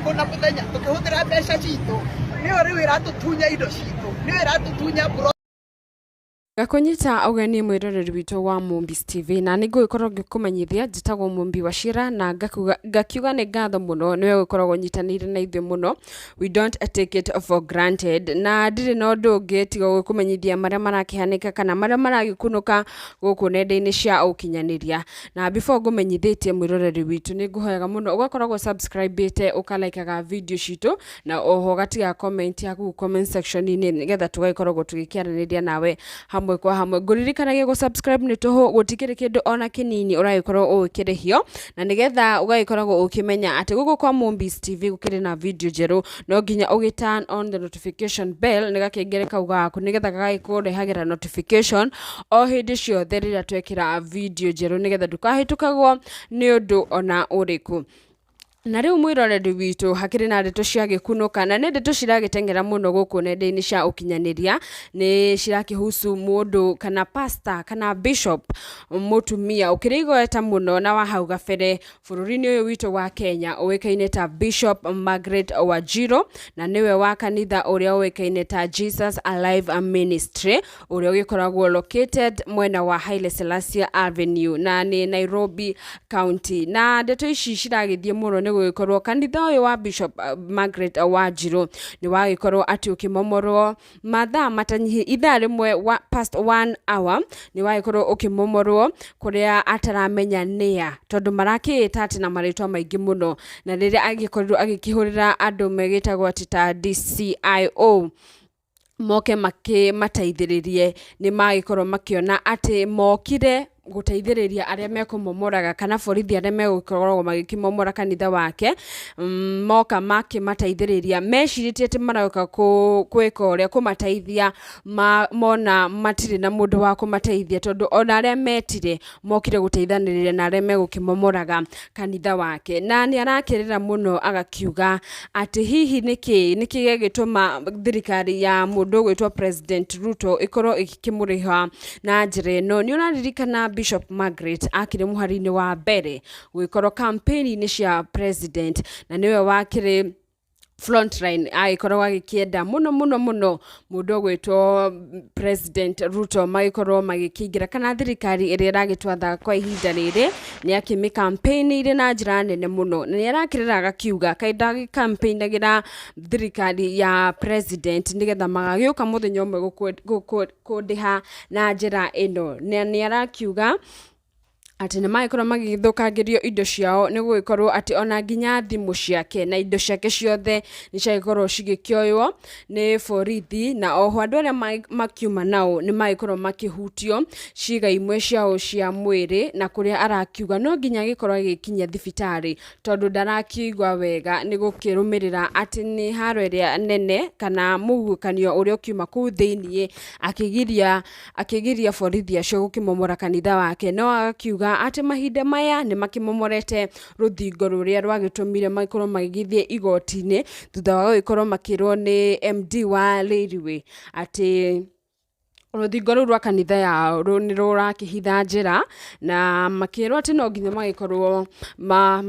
Ũtukũ na mũthenya tũkĩhũthĩra mbeca citũ, nĩyo rĩu ĩratũtunya indo citũ, nĩyo ĩratũtunya mburoti. Ngakũnyita ũgeni mwĩroreri witũ wa Mũmbi's TV, na nĩ ngũgĩkorwo ngĩkũmenyithia njĩtagwo Mũmbi wa Cira, na ngakiuga nĩ ngatho mũno nĩwe ũgĩkoragwo ũnyitanĩire na ithuĩ mũno, we don't take it for granted. Na ndirĩ na ũndũ ũngĩ tiga gũkũmenyithia marĩa marakĩhanĩka kana marĩa maragĩkunũka gũkũ nenda-inĩ cia ũkinyanĩria. Na before ngũmenyithĩtie mwĩroreri witũ, nĩ ngũhoyaga mũno ũgakoragwo subscribe-ĩte, ũkalaikaga video citũ, na oho ũgatiga comment yaku comment section-inĩ, nĩgetha tũgagĩkoragwo tũgĩkĩaranĩria nawe hamwe kwa hamwe. Ngũririkanagia gũ subscribe nĩ tũhũ, gũtikĩrĩ kĩndũ ona kĩnini ũragĩkorwo ũgĩkĩrĩhio, na nĩgetha ũgagĩkoragwo ũkĩmenya atĩ gũkũ kwa Mũmbi's TV gũkĩrĩ na video njerũ, no nginya ũgĩ turn on the notification bell, nĩ gakengere kau gaku, nĩgetha gagagĩkũrehagĩra notification o hĩndĩ ciothe rĩrĩa twekĩra video njerũ, nĩgetha ndũkahĩtũkagwo nĩ ũndũ ona ũrĩkũ. Na rĩu mwĩroreri witũ, hakĩrĩ na ndeto cia gĩkunũka, na nĩ ndeto ciragĩteng'era mũno gũkũ nenda-inĩ cia ũkinyanĩria. Nĩ cirakĩhusu mũndũ kana pastor kana bishop mũtumia ũkĩrĩ igweta mũno na wa hau gabere bũrũri-inĩ ũyũ witũ wa Kenya, ũĩkaine ta Bishop Margaret Wanjiru, na nĩwe wa kanitha ũrĩa ũĩkaine ta Jesus Alive Ministry, ũrĩa ũgĩkoragwo located mwena wa Haile Selassie Avenue na nĩ Nairobi County. Na ndeto ici ciragĩthiĩ mũno nĩ gũgĩkorwo kanitha ũyũ wa Bishop Margaret Wanjiru nĩ wagĩkorwo atĩ ũkĩmomorwo mathaa matanyihi ithaa rĩmwe wa, past one hour, nĩ wagĩkorwo ũkĩmomorwo kũrĩa ataramenya nĩa, tondũ marakĩĩta atĩ na marĩtwa maingĩ mũno. Na rĩrĩa agĩkorirwo agĩkĩhũrĩra andũ megĩtagwo atĩ ta DCIO moke makĩmateithĩrĩrie, nĩ magĩkorwo makĩona atĩ mokire gũteithĩrĩria arĩa mekũmomoraga kana borithi arĩa megũkoragwo magĩkĩmomora kanitha wake. Moka makĩmateithĩrĩria, mecirĩtie atĩ maroka gwĩka ũrĩa kũmateithia, mona matirĩ na mũndũ wa kũmateithia, tondũ ona arĩa metire mokire gũteithanĩrĩria na arĩa megũkĩmomoraga kanitha wake. Na nĩ arakĩrĩra mũno agakiuga atĩ hihi nĩkĩ gĩgĩtũma thirikari ya mũndũ ũgwĩtwo President Ruto ĩkorwo ĩgĩkĩmũrĩha na njĩra ĩno. Nĩ ũraririkana Bishop Margaret akĩrĩ mũhari-inĩ wa mbere gũgĩkorwo campaign-inĩ cia president, na nĩwe wakĩrĩ frontline agĩkorwo agĩkĩenda mũno mũno mũno mũndũ ũgwĩtwo President Ruto magĩkorwo magĩkĩingĩra kana thirikari ĩrĩa ĩragĩtwatha kwa ihinda rĩrĩ. Nĩ akĩmĩ campaign-ire na njĩra nene mũno, na nĩ arakĩrĩra agakiuga kaĩ ndagĩcampaignagĩra thirikari ya president nĩgetha magagĩũka mũthenya ũmwe kũndĩha na njĩra ĩno. Na nĩ arakiuga atĩ nĩ magĩkorwo magĩthũkangĩrio indo ciao, nĩ gũgĩkorwo atĩ ona nginya thimũ ciake na indo ciake ciothe nĩ ciagĩkorwo cigĩkĩoywo nĩ borithi. Na oho andũ arĩa makiuma nao nĩ magĩkorwo makĩhutio ciĩga imwe ciao cia mwĩrĩ, na kũrĩa arakiuga no nginya agĩkorwo agĩkinya thibitarĩ tondũ ndarakĩigua wega, nĩ gũkĩrũmĩrĩra atĩ nĩ haro ĩrĩa nene kana mũgukanio ũrĩa ũkiuma kũu thĩiniĩ akĩgiria borithi acio gũkĩmomora kanitha wake. No agakiuga atĩ mahinda maya nĩ makĩmomorete rũthingo rũrĩa rwagĩtũmire makorwo magĩgĩthiĩ igoti-inĩ, thutha wa gũgĩkorwo makĩrwo nĩ MD wa Railway atĩ rũthingo rũu rwa kanitha yao nĩ rũrakĩhitha njĩra, na makĩrwo atĩ no nginya magĩkorwo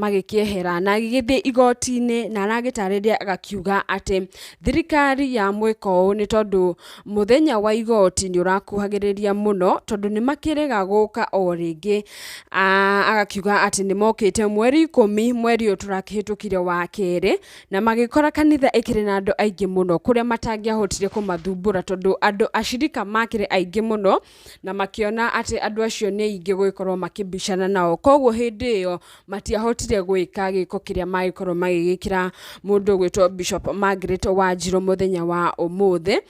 magĩkĩehera. Na agĩgĩthiĩ igoti-inĩ na aragĩtarĩria agakiuga atĩ thirikari ya mwĩka ũũ nĩ tondũ mũthenya wa igoti nĩ ũrakuhagĩrĩria mũno, tondũ nĩ makĩrega gũka o rĩngĩ. Agakiuga atĩ nĩ mokĩte mweri 10 mweri ũyũ tũrakĩhĩtũkire wa kerĩ, na magĩkora kanitha ĩkĩrĩ na andũ aingĩ mũno kũrĩa matangĩahotire kũmathumbũra, tondũ andũ acirika makĩrĩ aingĩ mũno, na makĩona atĩ andũ acio nĩ aingĩ gũgĩkorwo makĩbicana nao, koguo hĩndĩ ĩyo matiahotire gwĩka gĩko kĩrĩa magĩkorwo magĩgĩkĩra mũndũ ũgwĩtwo Bishop Margaret Wanjiru mũthenya wa ũmũthĩ,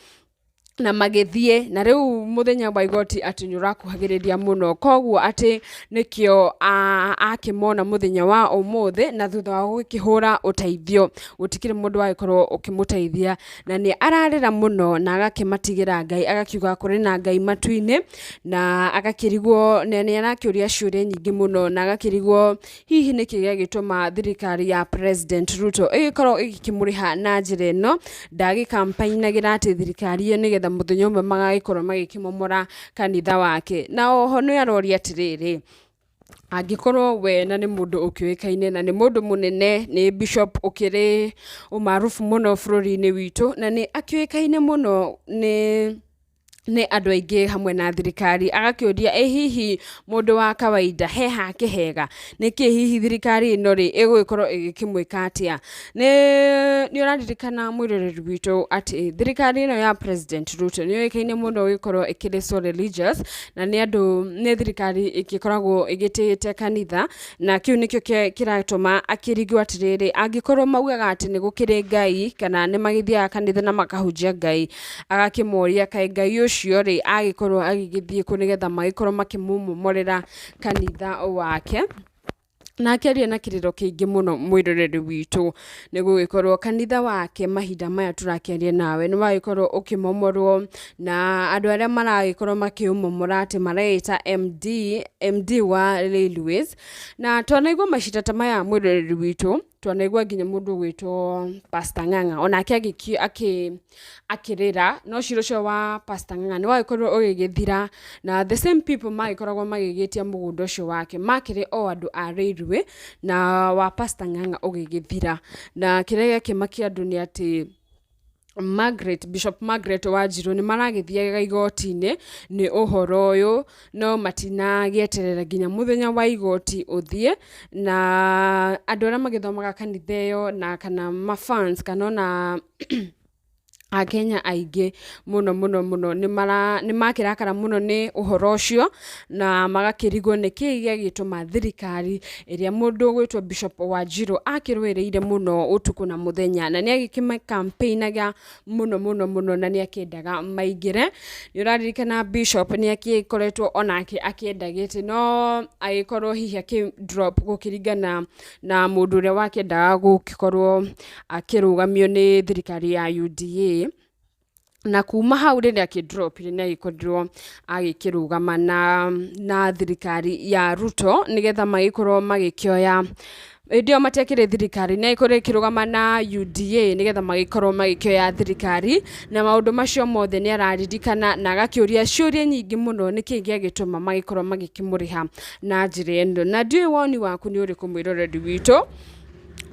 na magĩthiĩ. Na rĩu mũthenya wa igoti atĩ nĩ ũrakuhagĩrĩria mũno, koguo atĩ nĩkĩo akĩmona mũthenya wa ũmũthĩ. Na thutha wa gũkĩhũra ũteithio, gũtikĩrĩ mũndũ wagĩkorwo ũkĩmũteithia, na nĩ ararĩra mũno na agakĩmatigĩra Ngai, agakiuga kũrĩ na Ngai matu-inĩ, na agakĩrigwo, na nĩ arakĩũria ciũria nyingĩ mũno, na agakĩrigwo hihi nĩkĩ gĩagĩtũma thirikari ya President Ruto ĩgĩkorwo ĩgĩkĩmũrĩha na njĩra ĩno. Ndagĩkampainagĩra atĩ thirikari ĩyo nĩgetha mũthenya ũmwe magagĩkorwo magĩkĩmomora kanitha wake. Na oho nĩ aroria atĩrĩrĩ, Angĩkorwo we na nĩ mũndũ ũkĩũĩkaine na nĩ mũndũ mũnene, nĩ bishop ũkĩrĩ ũmaarufu mũno bũrũri-inĩ witũ, na nĩ akĩũĩkaine mũno nĩ andũ aingĩ hamwe na thirikari, agakĩũria ĩ hihi mũndũ wa kawaida he hake hega, nĩkĩ hihi thirikari ĩno rĩ ĩgũgĩkorwo ĩgĩkĩmwĩka atĩa? Nĩ ũraririkana mwĩroreri witũ atĩ thirikari ĩno ya President Ruto nĩ yũĩkaine mũno gũkorwo ĩkĩrĩ so religious, na nĩ andũ nĩ thirikari ĩgĩkoragwo ĩgĩtĩĩte kanitha, na kĩu nĩkĩo kĩratũma akĩrigwo atĩrĩrĩ, angĩkorwo maugaga atĩ nĩ gũkĩrĩ Ngai kana nĩ magĩthiaga kanitha na makahunjia Ngai, agakĩmoria kaĩ Ngai ũcio rĩ agĩkorwo agĩgĩthiĩ kũ nĩgetha magĩkorwo makĩmũmomorera kanitha wake. Na akĩaria na kĩrĩro kĩingĩ mũno mwĩroreri witũ, nĩ gũgĩkorwo kanitha wake mahinda maya tũrakĩaria nawe nĩ wagĩkorwo ũkĩmomorwo, na andũ arĩa maragĩkorwo makĩũmomora atĩ mareĩta MD wa Railways. Na twanaigua macita ta maya mwĩroreri witũ, twanaigua nginya mũndũ ũgwĩtwo Pastor Ng'ang'a onake akĩrĩra, no cira ũcio wa Pastor Ng'ang'a nĩ wagĩkorirwo ũgĩgĩthira, na the same people magĩkoragwo magĩgĩtia mũgũnda ũcio wake makĩrĩ o andũ a railway, na wa Pastor Ng'ang'a ũgĩgĩthira. Na kĩrĩa gĩakĩmakia andũ nĩ atĩ Margaret, Bishop Margaret Wanjiru nĩ maragĩthiaga igoti-inĩ nĩ ũhoro ũyũ, no matinagĩeterera nginya mũthenya wa igoti ũthiĩ, na andũ arĩa magĩthomaga kanitha ĩyo na kana mafans kana ona Akenya aingĩ mũno mũno mũno nĩ makĩrakara mũno nĩ ũhoro ũcio, na magakĩrigwo nĩkĩĩ gĩagĩtũma thirikari ĩrĩa mũndũ ũgwĩtwo Bishop Wanjiru akĩrũĩrĩire mũno ũtukũ na mũthenya, na nĩ agĩkĩmakampainaga mũno mũno mũno, na nĩ akĩendaga maingĩre. Nĩ ũraririkana Bishop nĩ agĩkoretwo onake akĩenda gĩtĩ, no agĩkorwo hihi akĩ drop gũkĩringana na mũndũ ũrĩa wakĩendaga gũgĩkorwo akĩrũgamio nĩ thirikari ya UDA. Na kuma hau rĩrĩa akĩdropire nĩ agĩkorirwo agĩkĩrũgama na thirikari ya Ruto nĩgetha magĩkorwo magĩkĩoya, hĩndĩ ĩyo matiakĩrĩ thirikari, nĩ agĩkorwo ĩkĩrũgama na UDA nĩgetha magĩkorwo magĩkĩoya thirikari, na maũndũ macio mothe nĩ araririkana na agakĩũria ciũria nyingĩ mũno nĩkĩĩ gĩagĩtũma magĩkorwo magĩkĩmũrĩha na njĩra ĩno. Na ndiũĩ woni waku nĩ ũrĩkũ mwĩroreri witũ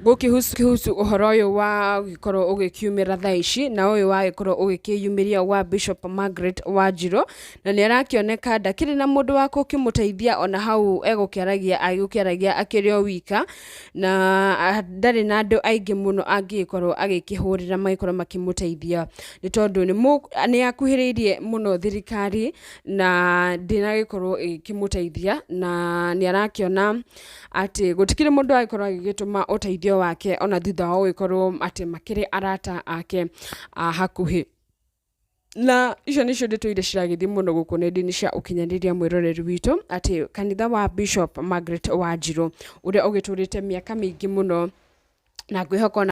gũkĩhusu ũhoro ũyũ wa gũgĩkorwo ũgĩkiumĩra thaa ici, na ũyũ wagĩkorwo ũgĩkĩyumĩria wa Bishop Margaret Wanjiru, na nĩ arakĩoneka ndakĩrĩ na mũndũ wa gũkĩmũteithia, ona hau egũkĩaragia agĩũkĩaragia akĩrĩ o wika, na ndarĩ na andũ aingĩ mũno angĩgĩkorwo agĩkĩhũrĩra magĩkorwo makĩmũteithia, nĩ tondũ nĩ akuhĩrĩirie mũno thirikari na ndĩnagĩkorwo ĩgĩkĩmũteithia, na nĩ arakĩona atĩ gũtikĩrĩ mũndũ agĩkorwo agĩgĩtũma ũteithio wake ona thutha wa gũgĩkorwo atĩ makĩrĩ arata ake a hakuhĩ. Na icio nĩcio ndeto iria ciragĩthiĩ mũno gũkũ nenda-inĩ cia ũkinyanĩria mwĩroreri witũ, atĩ kanitha wa Bishop Margaret Wanjiru ũrĩa ũgĩtũrĩte mĩaka mĩingĩ mũno, na ngwĩhoka ona